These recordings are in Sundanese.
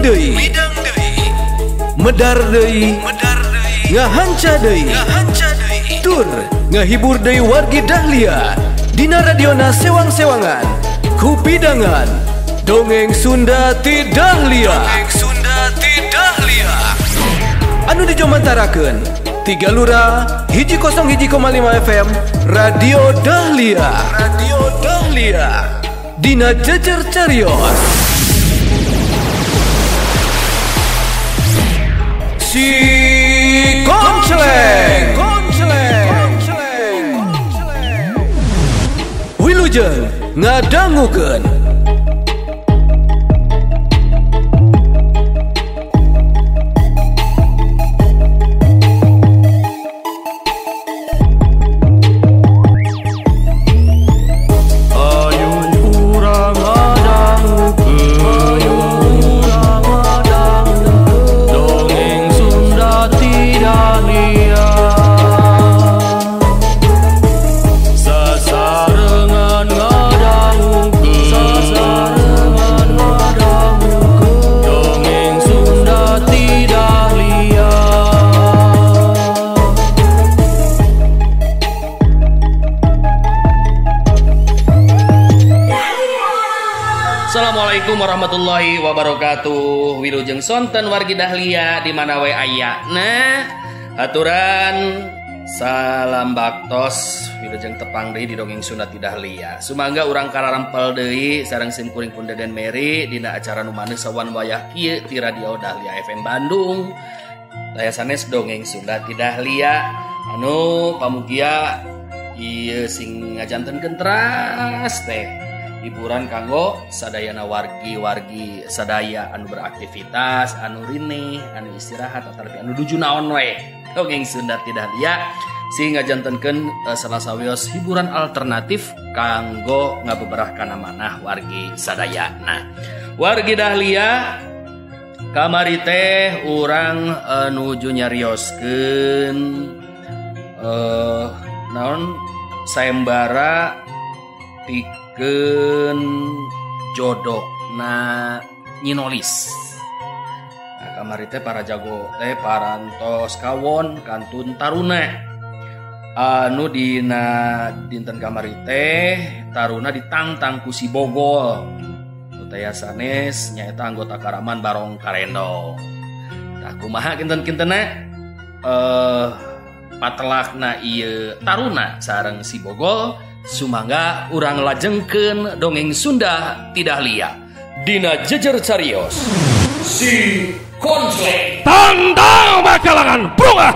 Midang deui, medar deui, ngahanca deui, tur ngahibur deui wargi Dahlia dina radiona sewang-sewangan kupidangan Dongeng Sunda ti Dahlia. Anu dijomantarakeun Tiga Lura 101,5 FM Radio Dahlia. Radio Dahlia dina Jejer Carios. Si Konceleng, Wilujeng ngadangukeun. Assalamualaikum warahmatullahi wabarakatuh. Wilujeng sonten wargi Dahlia di mana we aya. Nah, aturan salam baktos wilujeng tepang deui di Dongeng Sunda ti Dahlia. Sumangga urang kararampel deui sareng sim kuring pun Deden Meri dina acara nu maneus sawan wayah kieu ti Radio Dahlia FM Bandung. Daya sanes Dongeng Sunda ti Dahlia anu pamugia ieu sing ngajantenkeun teras teh hiburan kanggo sadayana wargi-wargi sadaya anu beraktivitas, anu rineh, anu istirahat ataupun anu nuju naon we. Dongeng Sunda ti Dahlia sing ngajantenkeun salah sawios hiburan alternatif kanggo ngabeberah kana manah wargi sadaya. Nah, wargi Dahlia kamari teh urang nuju nyarioskeun naon sayembara pikeun jodokna Nyi Nolis. Nah, kamari teh para jago teh parantos kawon kantun taruna. Anu dina dinten kamari teh taruna ditangtang ku si Bogol. Nu teh sanes nyaeta anggota Karaman Barong Karendong. Tah kumaha kinten-kintenna patelakna ieu taruna sareng si Bogol. Sumangga urang lajengkeun Dongeng Sunda ti Dahlia dina Jejer Carios Si Konceleng tandang bakalangan bunga.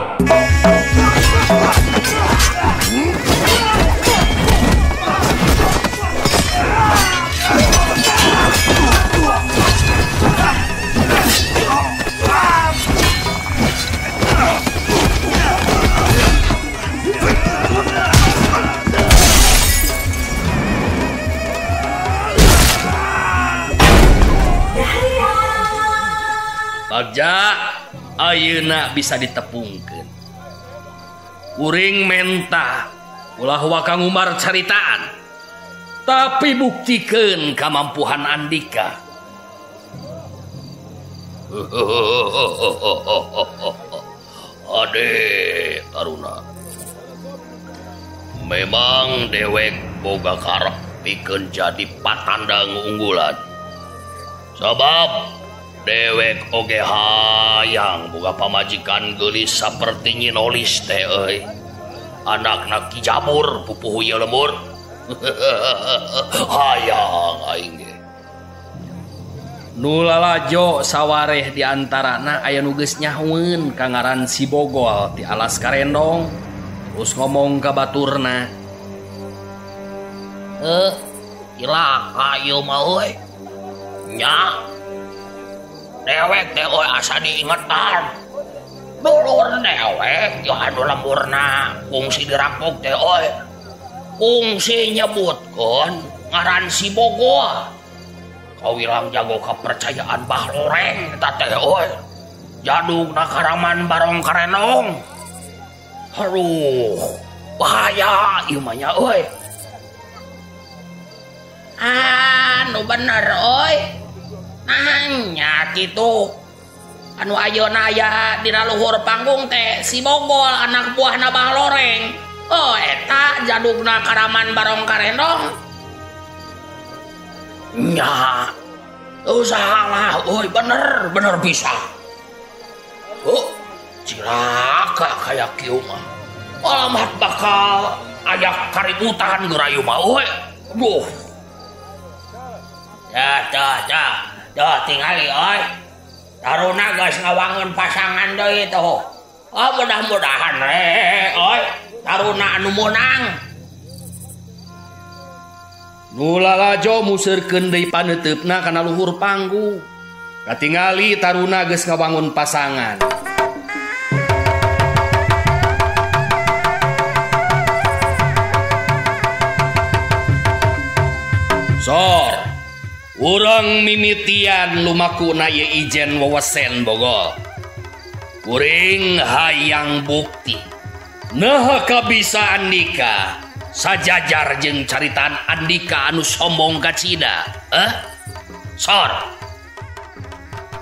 Bagja ayeuna bisa ditepungkeun. Kuring menta ulah waka ngumbar caritaan, tapi buktikeun kamampuhan andika. Ade taruna, memang dewek boga karep pikeun jadi patandang unggulan. Sabab dewek oge hayang boga pamajikan geulis saperti Nyi Nolis teh euy. Anakna Ki Jabur pupuhu ieu lembur. Hayang aing ge. Nu lalajo sawareh di antarana aya nu geus nyahueun ka ngaran si Bogol ti alas Karendong. Terus ngomong ka baturna. Cilaka ieu mah euy. Nya dewek teh euy asa diingetan. Dulur dewek ieu anu lemburna kungsi dirampok teh euy. Kungsi nyebutkeun ngaran si Bogol. Kawilang jago kepercayaan Bah Loreng eta teh euy. Jadugna Karaman Barong Karendong. Aduh, bahaya ieu mah nya euy. Anu bener euy. Nah nya kitu. Anu ayeuna aya dina luhur panggung teh si Bogol anak buahna Bah Loreng. Oh eta jadugna karaman Barong Karendong. Nya. Usahalah euy bener bener bisa. Oh, cilaka kaya kieu mah. Alamat bakal aya kaributan geura ieu mah euy. Duh. Ya, dah, dah. Dah tingali euy. Taruna geus ngawangun pasangan deui tuh. Oh, mudah-mudahan we euy taruna anu meunang. Nu lalajo museurkeun deui paneuteup-na kana luhur panggung. Katingali taruna geus ngawangun pasangan. Sor, urang mimitian lumakuna ieu ijen wewesen Bogol. Kuring hayang bukti. Naha kabisa Andika sajajar jeung caritaan Andika anu sombong kacida. Sor.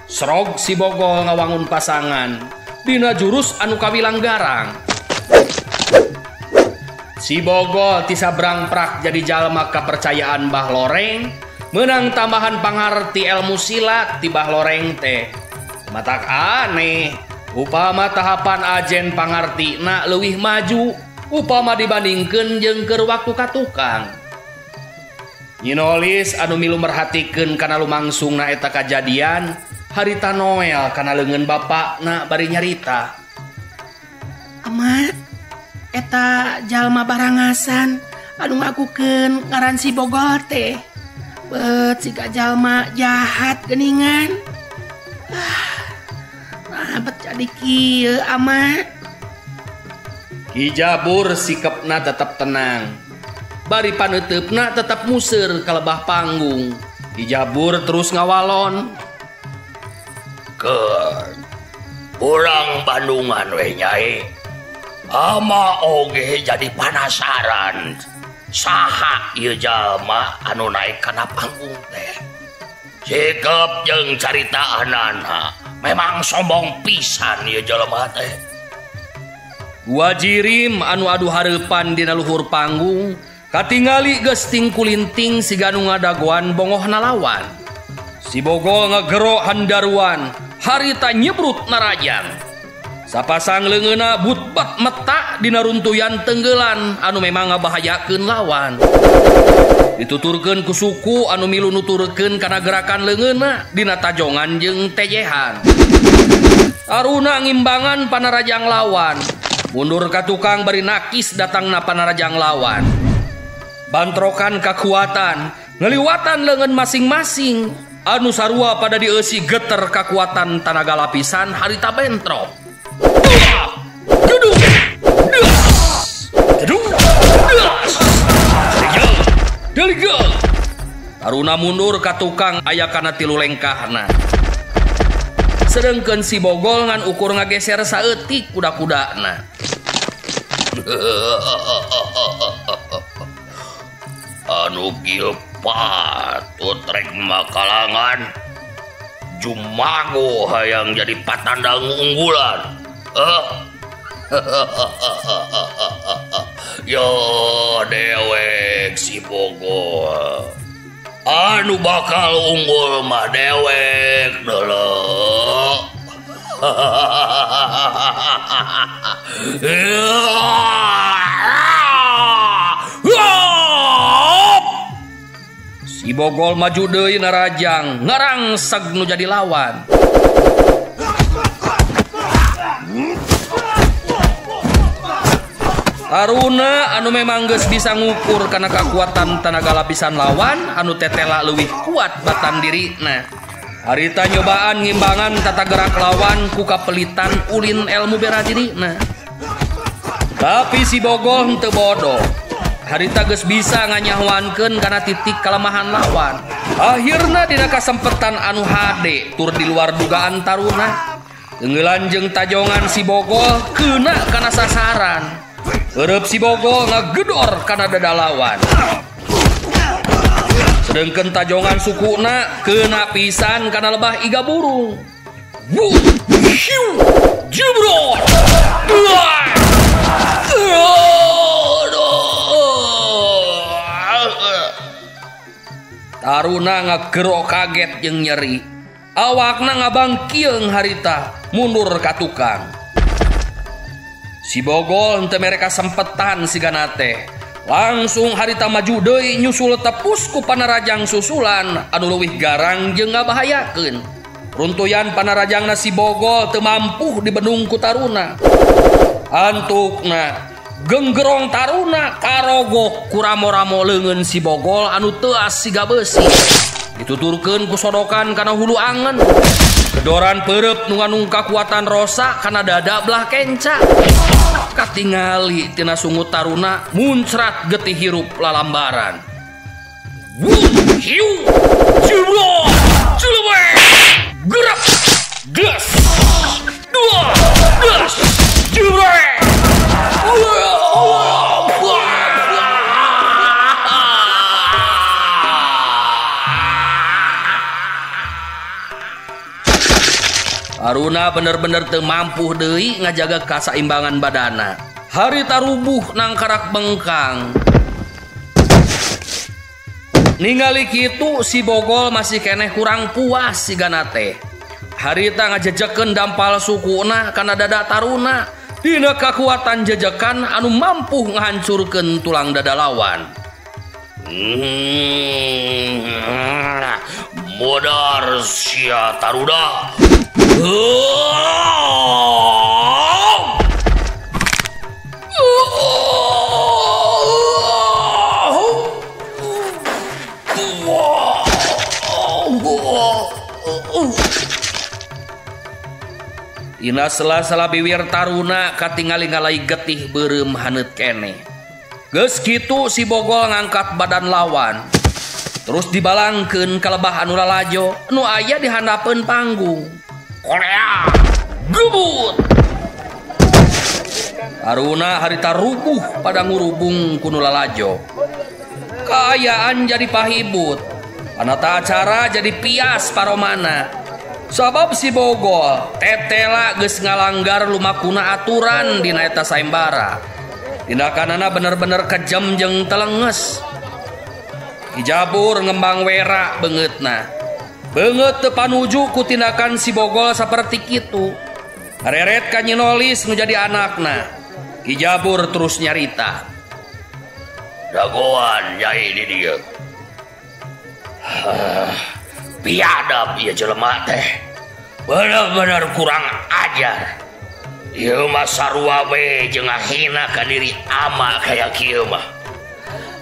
Serog si Bogol ngawangun pasangan dina jurus anu kawilang garang. Si Bogol ti sabrangprak jadi jalma kapercayaan Bah Loreng, menang tambahan pangarti ilmu silat ti Bah Loreng teh. Matak aneh, upama tahapan ajen pangartina leuwih maju upama dibandingkeun jeung keur waktu ka tukang. Nyinolis anu milu merhatikeun kana lumangsungna eta kajadian, harita Noel kana leungeun bapakna bari nyarita. Ama, eta jalma barangasan anu ngakukeun ngaran si Bogol teh. Bet siga jalma jahat geuningan. Nah, bet jadi kieu ama. Ki Jabur sikepna tetep tenang. Bari paneuteup-na tetep museur ka lebah panggung. Ki Jabur terus ngawalon. Keun. Urang Bandungan we nyai. Ama oge jadi panasaran. Saha ieu jalma anu naik kana panggung teh. Sikep jeung caritaanana memang sombong pisan ieu jalma teh. Dua jirim anu adu hareupan dina luhur panggung katingali geus tingkulinting siga nu ngadagoan bongohna lawan. Si Bogol ngagero handaruan harita nyebrut narajang. Sapasang leungeunna butbat meta dina runtuyan tenggelan anu memang ngabahayakeun lawan. Dituturkeun ku suku anu milu nuturkeun kana gerakan leungeunna dina tajongan jeung tejehan. Taruna ngimbangan panarajang lawan. Mundur ka tukang bari nakis datangna panarajang lawan. Bantrokan kakuatan, ngeliwatan leungeun masing-masing anu sarua pada dieusi geter kakuatan tanaga lapisan harita bentrok. Gedung, das, gedung, das, deliga. Taruna mundur ka tukang aya kana tilu lengkahna. Sedengkeun si Bogol ngan ukur ngageser saeutik kuda-kudana. Anu kieu patut rek makalangan jumago hayang jadi patandang unggulan. Yo dewek si Bogol. Anu bakal unggul mah dewek deuleu. Si Bogol maju deui narajang, ngarangseg nu jadi lawan. Taruna anu memang geus bisa ngukur kana kakuatan tanaga lapisan lawan anu tetela leuwih kuat batan dirina. Harita nyobaan ngimbangan tata gerak lawan ku kapelitan ulin ilmu bela dirina. Tapi si Bogol henteu bodoh. Harita geus bisa nganyahoankeun kana titik kalemahan lawan. Akhirna dina kasempetan anu hade tur di luar dugaan taruna. Tenggelan jeung tajongan si Bogol keuna kana sasaran. Eureub si Bogol ngagedor kana dada lawan. Sedengkeun tajongan sukuna kena pisan kana lebah iga burung. Wu, hiu, jebrot. Taruna ngagerok kaget jeung nyeri. Awakna ngabangkieung harita mundur ka tukang. Si Bogol henteu mere kasempetan sigana teh. Langsung harita maju deui nyusul tepus ku panarajang susulan anu leuwih garang jeung ngabahayakeun. Runtuyan panarajangna si Bogol teu mampuh dibendung ku Taruna. Antukna genggerong Taruna karogok ku ramo-ramo leungeun si Bogol anu teuas siga beusi. Dituturkeun ku sodokan kana hulu angen. Gedoran peureub nu nganung kakuatan rosa kana dada belah kenca. Katingali tina sungut Taruna muncrat getih hirup lalambaran. Wuh, hiu, jebrot, jelewek, gerak, gas, dua, gas, jebrek. Taruna bener-bener teu mampu deui ngajaga kasaimbangan badana. Harita rubuh nangkarak bengkang. Ningali kitu si Bogol masih keneh kurang puas sigana teh. Harita ngajejekeun dampal sukuna kana dada Taruna. Dina kakuatan jejekan anu mampu ngahancurkeun tulang dada lawan. Modar sia Taruna. Dina sela-sela biwir Taruna katingali ngalai getih beureum haneut keneh. Geus kitu si Bogol ngangkat badan lawan. Terus dibalangkeun ka lebah anu lalajo nu aya di handapeun panggung. Korea gebut. Taruna harita rubuh pada ngurubung ku nu lalajo. Kaayaan jadi pahibut. Panata acara jadi pias paromana. Sabab si Bogol tetela geus ngalanggar lumakuna aturan dina eta sayembara. Tindakanana bener-bener kejam jeung telenges. Kijabur ngembang wera beungeutna. Beungeut teu panuju ku tindakan si Bogol saperti kitu. Reret ka Nyi Nolis nu jadi anakna. Kijabur terus nyarita. Dagoan nyai di dieu. Biadab ieu jelema teh. Bener-bener kurang ajar. Ieu mah sarua we jeung ngahina ka diri ama kaya kieu mah.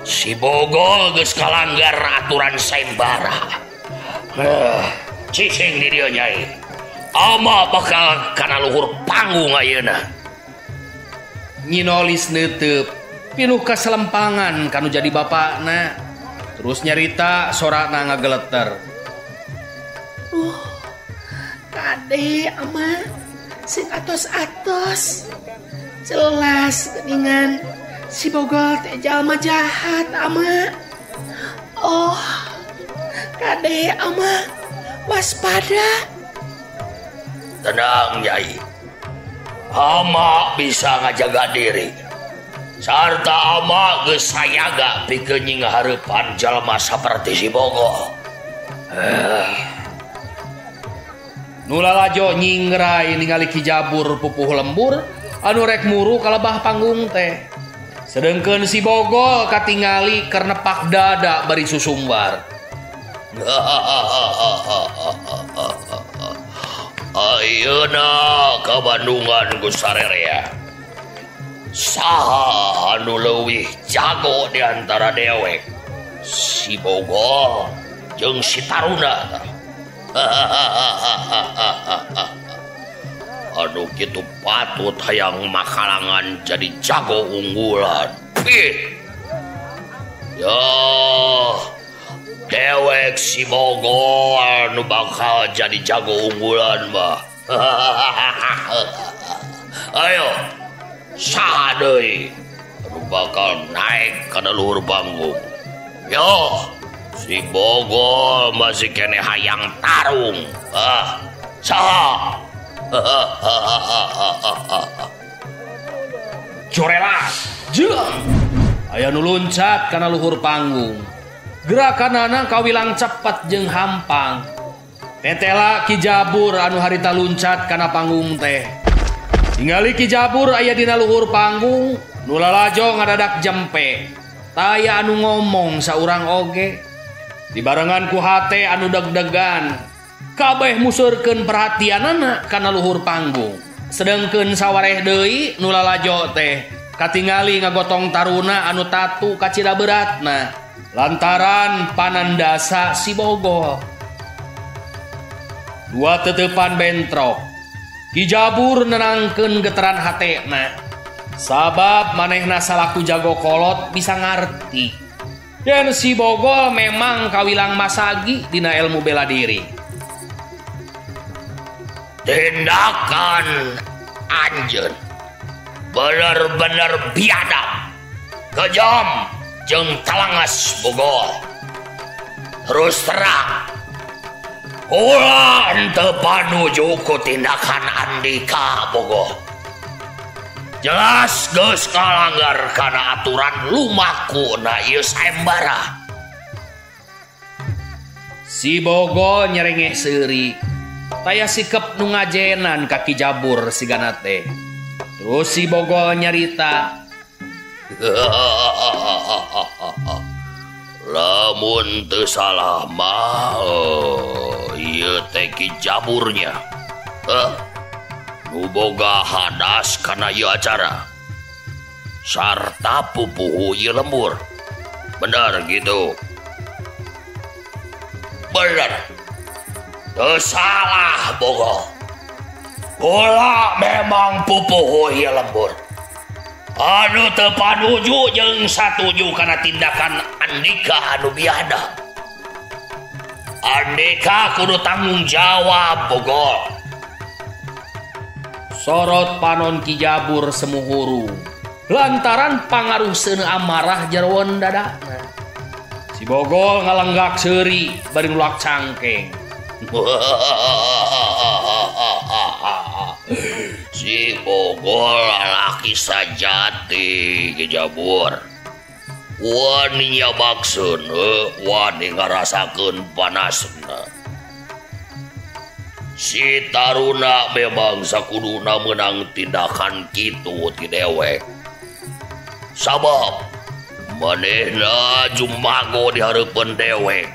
Si Bogol geus kalanggar aturan sayembara. Cicing di dieu nyai. Ama bakal kana luhur panggung ayeuna. Nyi Nolis neuteup pinuh kaselempangan kanu jadi bapakna. Terus nyarita sorana ngageleter. Kade ama sing atos-atos. Jelas geuningan si Bogol teh jalma jahat ama. Oh, kade ama waspada. Tenang nyai. Ama bisa ngajaga diri. Sarta ama geus sayaga pikeun nyinghareupan jalma saperti si Bogol. Nu lalajo nyingrai ningali Kijabur pupuh lembur anu rek muru ka lebah panggung teh. Sedengkeun si Bogol katingali keur nepak dada bari susumbar. Ayeuna ka Bandungan ku sarerea. Saha anu leuwih jago di antara dewek? Si Bogol jeung si Taruna. Aduh kitu patut hayang makalangan jadi jago unggulan. Ih. Ya, dewek si Bogol nu bakal jadi jago unggulan mah. Ayo, saha deui anu bakal naik kana luhur panggung. Yo, Si Bogol masih kene hayang tarung. Ah, saha? Corelat, jeung aya nu luncat kana luhur panggung. Gerakanana kawilang cepat jeung hampang. Tetela Ki Jabur anu harita luncat kana panggung teh. Tingali Ki Jabur aya dina luhur panggung, nu lalajo ngadadak jempe. Taya anu ngomong saurang oge. Dibarengan ku hate anu deg-degan. Kabeh musurkeun perhatianana kana luhur panggung. Sedengkeun sawareh deui nu lalajo teh katingali ngagotong taruna anu tatu kacida beratna lantaran panandasa si Bogol. Dua tetepan bentrok. Ki Jabur nenangkeun geteran hatena. Sabab manehna salaku jago kolot bisa ngarti. Yen si Bogol memang kawilang masagi dina ilmu bela diri. Tindakan anjeun bener-bener biadab, kejam jeung talangas Bogol. Terus terang, kula henteu panuju ku tindakan Andika Bogol. Jelas geus ngalanggar kana aturan lumaku na ieu sayembara. Si Bogol nyerengeh seuri. Taya sikep nu ngajenan ka Ki Jabur sigana teh. Terus si Bogol nyarita, lamun teu salah mah ieu teh Ki Jaburnya. Nu boga hadas kana ieu acara. Sarta pupuhu ieu lembur. Bener gitu. Bener. Teu salah Bogol. Kula memang pupuhu ieu lembur. Anu teu panuju jeung satuju kana tindakan Andika anu biadab. Andika kudu tanggung jawab Bogol. Sorot panon Ki Jabur semuhuru lantaran pangaruh seuneu amarah jeroan dadana. Si Bogol ngalenggak seuri bari ngulak cangkeng. Si Bogol lalaki sajati Ki Jabur. Wani nyabak seuneu, wani ngarasakeun panasna. Si taruna memang sakuduna menang tindakan kitu ti dewek. Sabab manehna jumago di hareupeun dewek.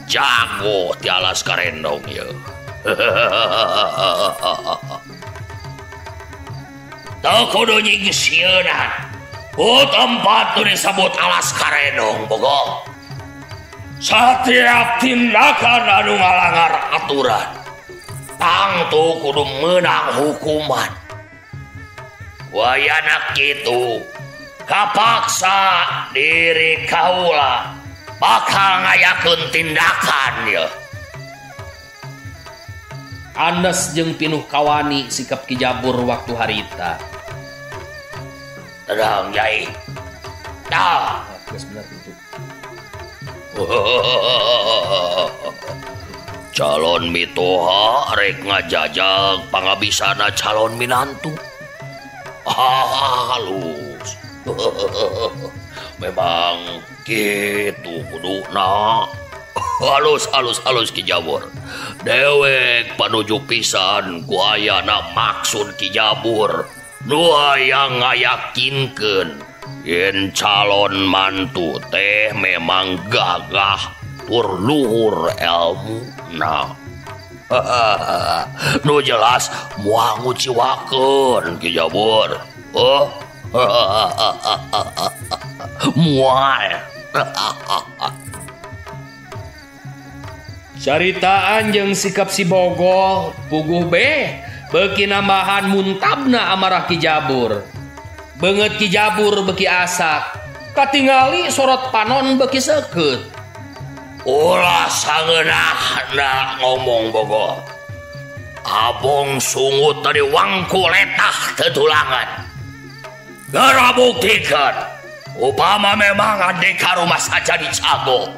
Jago ti alas karendong ieu. Teu kudu nyingsieunan. Ku tempat nu disebut alas karendong Bogol. Setiap tindakan anu ngalangar aturan tangtu kudu menang hukuman. Wayana kitu kapaksa diri kaula bakal ngayakeun tindakan ya. Andes jeung pinuh kawani sikap Ki Jabur waktu harita. Tenang Yai. Dah, geus bener kitu. Calon mitoha rek ngajajag pangabisana calon minantu. Halus. Memang kitu kuduna. Halus halus halus Ki Jabur. Dewek panuju pisan ku ayana maksud Ki Jabur. Nu hayang ngayakinkeun yen calon mantu teh memang gagah tur luhur elmu na. Nu jelas moal nguciwakeun Ki Jabur. Oh. Mual. Caritaan jeung sikap si Bogol puguh beh beuki nambahan muntabna amarah Ki Jabur. Beungeut Ki Jabur beuki asak, katingali sorot panon beuki seukeut. Ulah sangeunahna ngomong Bogol. Abong sungut dari wangku letah tetulangan. Geura buktikeun upama memang andeka rumah saja dicago.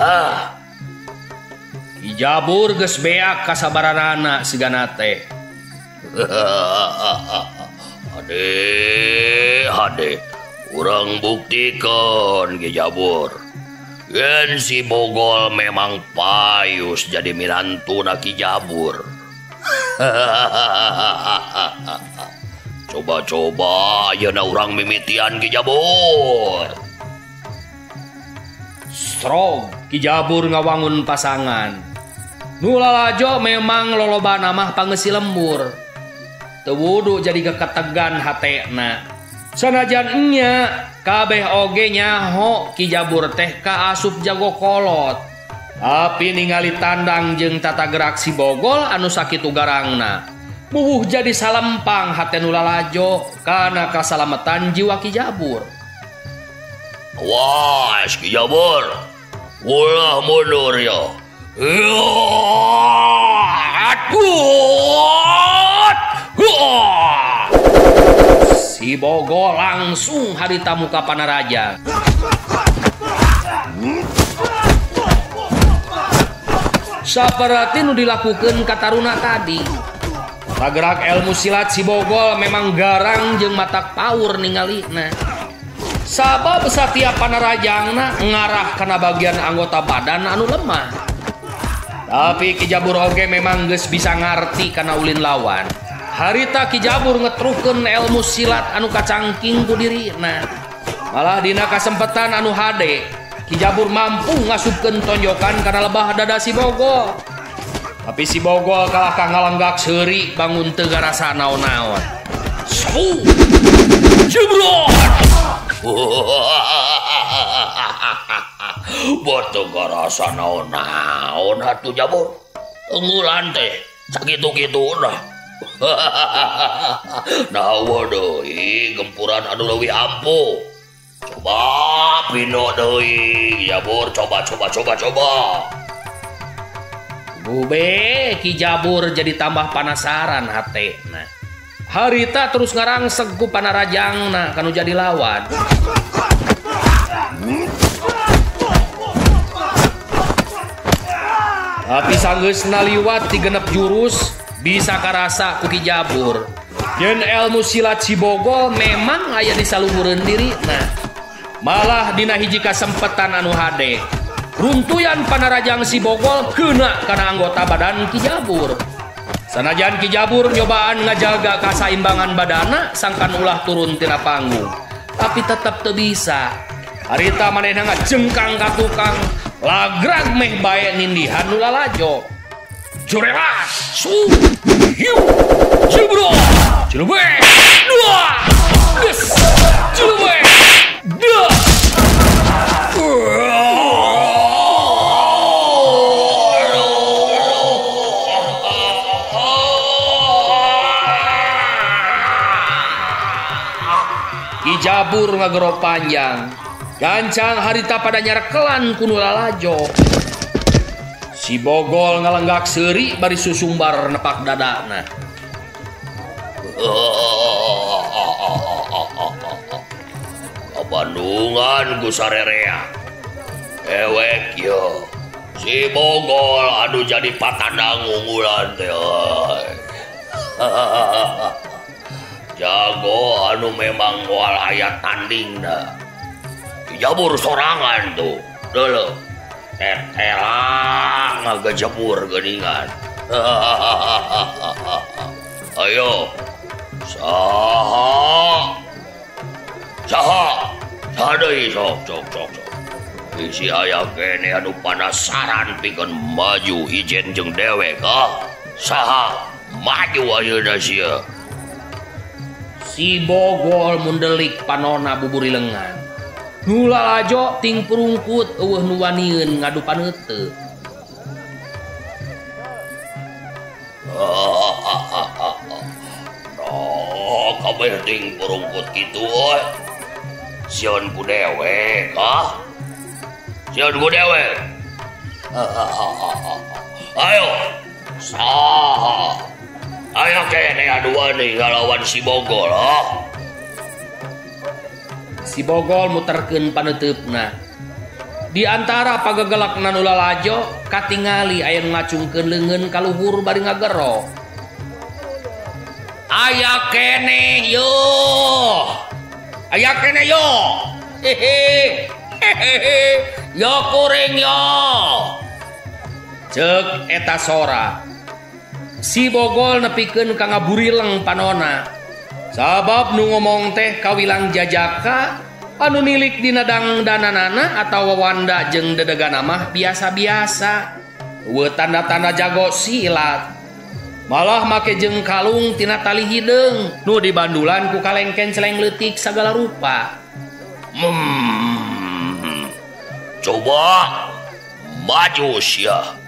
Ah. Ki Jabur geus beak kasabaranana sigana teh. Hade, hade. Urang buktikeun Ki Jabur. Yen si Bogol memang payus jadi minantuna Ki Jabur. Coba-coba ayeuna urang mimitian Ki Jabur. Strong Ki Jabur ngawangun pasangan. Nu lalajo memang lolobana mah pangeusi lembur. Teu wudu jadi keketegan hatena. Sanajan nya kabeh oge nyaho Ki Jabur teh kaasup jago kolot. Tapi ningali tandang jeung tata gerak si Bogol anu sakitu garangna. Bubuh jadi salempang hate nu lalajo kana kasalametan jiwa Ki Jabur. Awas Ki Jabur, ulah mundur ya. Si Bogol langsung harita muka panaraja. Saperti nu dilakukeun ka taruna tadi. Pagerak ilmu silat si Bogol memang garang jeung matak paur ningalina. Sabab satiap panarajangna ngarah kana bagian anggota badan anu lemah. Tapi Ki Jabur oge memang geus bisa ngarti kana ulin lawan. Harita Ki Jabur ngetruhkeun ilmu silat anu kacangking ku dirina. Malah dina kasempetan anu hade, Ki Jabur mampu ngasupkeun tonjokan kana lebah dada si Bogol. Tapi si Bogol kalah ka ngalenggak seuri bangun teu garasa naon-naon. Su! Jebrot! Boto garasa naon-naon atuh Jabur. Unggulan teh sakitu-kitu nah. Nah deui gempuran anu leuwih ampuh. Coba pino deui Jabur, coba coba coba coba. Bube Ki Jabur jadi tambah panasaran hatena. Harita terus ngarangseg ku panarajangna kanu jadi lawan. Tapi sanggeusna liwat ti genep jurus bisa karasa ku Ki Jabur. Yen ilmu silat si Bogol memang aya di saluhureun dirina. Malah dina hiji kasempetan anu hade, runtuyan panarajang si Bogol kena kana anggota badan Ki Jabur. Sanajan Ki Jabur nyobaan ngajaga kasaimbangan badana sangkan ulah turun tina panggung, tapi tetep teu bisa. Harita manehna ngajengkang ka tukang, lagrag meh bae nindihan nu lalajo. Jurelas, su, hiu, jebro, jelebe, dua, des, jelebe, dua. Ki Jabur ngagero panjang, gancang harita pada nyarekelan ku nu lalajo. Si Bogol ngalenggak seuri bari susumbar nepak dadana. Kabandungan ku sarerea. Ewek yo. Si Bogol anu jadi patandang unggulan teh. Jago anu memang moal aya tandingna. Jabur sorangan tuh. Deuleu. Tetelang ngagejebur geuningan. Ayo. Saha. Saha. Saha deui sok sok sok sok. Isi aya kene anu panasaran pikeun maju ijen jeung dewek ah. Saha maju ayeuna sia. Si Bogol mundelik panona buburi lengan. Nu lalajo ting purungkut eueuh nu wanieun ngadu paneuteup. Nah, kabeh ting purungkut kitu euy. Sieun ku dewek ah. Sieun ku dewek. Ayo. Saha. Ayo kene anu wani ngalawan si Bogol ah. Si Bogol muterkeun paneuteupeuna. Di antara pagegelakna nu lalajo katingali aya nu ngacungkeun leungeun ka luhur bari ngagero. Aya keneh yo. Aya keneh yo. Hehe. Hehehe. Yo kuring yo. Ceuk eta sora. Si Bogol nepikeun ka ngaburileng panona. Sabab nu ngomong teh kawilang jajaka anu nilik dina dangdananana atawa wanda jeung dedegana mah biasa-biasa. Eueuh tanda-tanda jago silat. Malah make jeung kalung tina tali hideung nu dibandulan ku kalengken celeng leutik sagala rupa. Coba maju sia.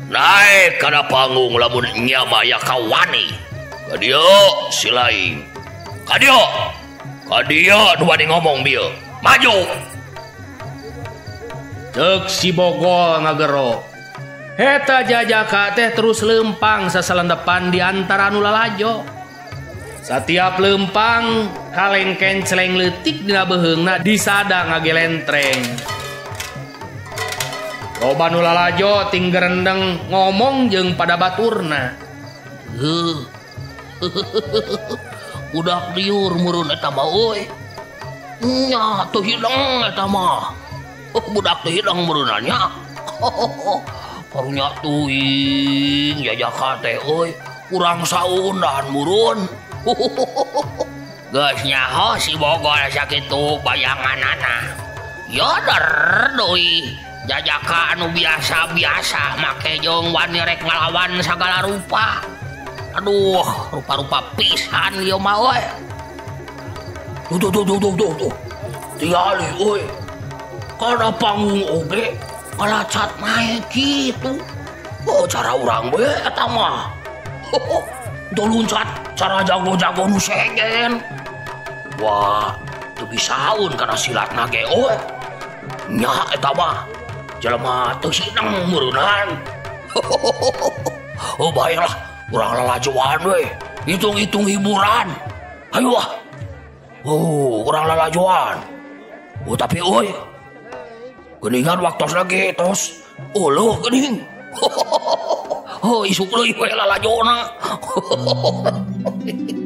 Naik kana panggung lamun nya mah aya kawani. Ka dieu si lain. Ka dieu. Ka dieu nu bade ngomong bieu. Maju. Ceuk si Bogol ngagero. Eta jajaka teh terus lempang sasalendepan di antara nu lalajo. Satiap lempang kalengken celeng leutik dina beuheungna disada ngagelentreng. Loba nu lalajo ting gerendeng ngomong jeung pada baturna. Heuh. Budak liur meureun eta mah euy. Nya teu hideng eta mah. Budak teu hideng meureunna nya. Karunya teuing jajaka teh euy, urang saundan meureun. Geus nyaho si Bogol sakitu bayanganana. Yoder deui. Jajaka anu biasa-biasa make jeung wani rek ngalawan sagala rupa. Aduh, rupa-rupa pisan ieu mah euy. Tuh tuh tuh tuh tuh tuh. Tingali euy. Kana panggung oge ngalacat naek kitu. Oh, cara urang we eta mah. Teu luncat cara jago-jago nu sejen. Wah, teu bisaeun kana silatna ge euy. Nya eta mah jelema teu sideng meureunnan. Oh baiklah, urang lalajoan we. Hitung-hitung hiburan. Ayo ah. Oh, urang lalajoan. Oh tapi euy. Geuningan waktos lagi tos. Uluh geuning. Oh isuk deui we lalajona.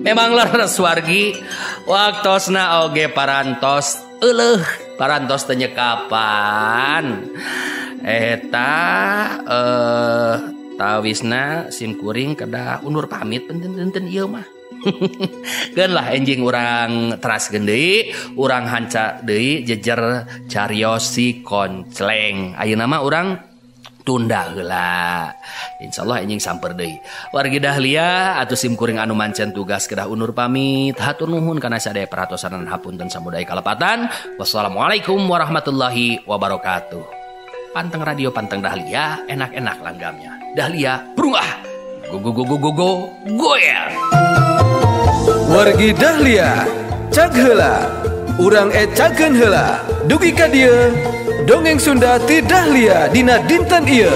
Memang leres wargi, waktosna oge parantos euleuh, parantos teu nyekapan. Eta tawisna sim kuring kedah undur pamit benten-benten ieu mah. Keun lah enjing urang teraskeun deui, urang hanca deui jejer carios si Koncleng. Ayeuna mah urang tunda heula. Insyaallah enjing samper deui. Wargi Dahlia atuh sim kuring anu mancen tugas kedah undur pamit. Hatur nuhun kana sadaya perhatosan hapunten samudaya kalepatan. Wassalamualaikum warahmatullahi wabarakatuh. Panteng radio panteng Dahlia, enak-enak langgamnya. Dahlia berubah. Go go go go go go goer. Wargi Dahlia, cag heula. Urang ecakeun heula. Dugi ka dieu. Dongeng Sunda ti Dahlia dina dinten ieu.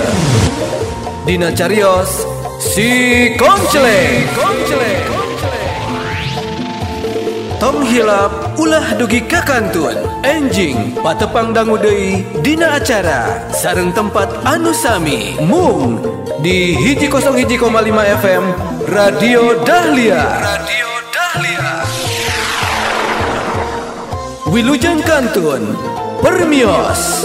Dina carios si Koncleng. Tong hilap ulah dugi ka kantun. Enjing patepang dangu deui dina acara sareng tempat anu sami mung di 101,5 FM Radio Dahlia. Radio Dahlia. Wilujeng kantun. Permios.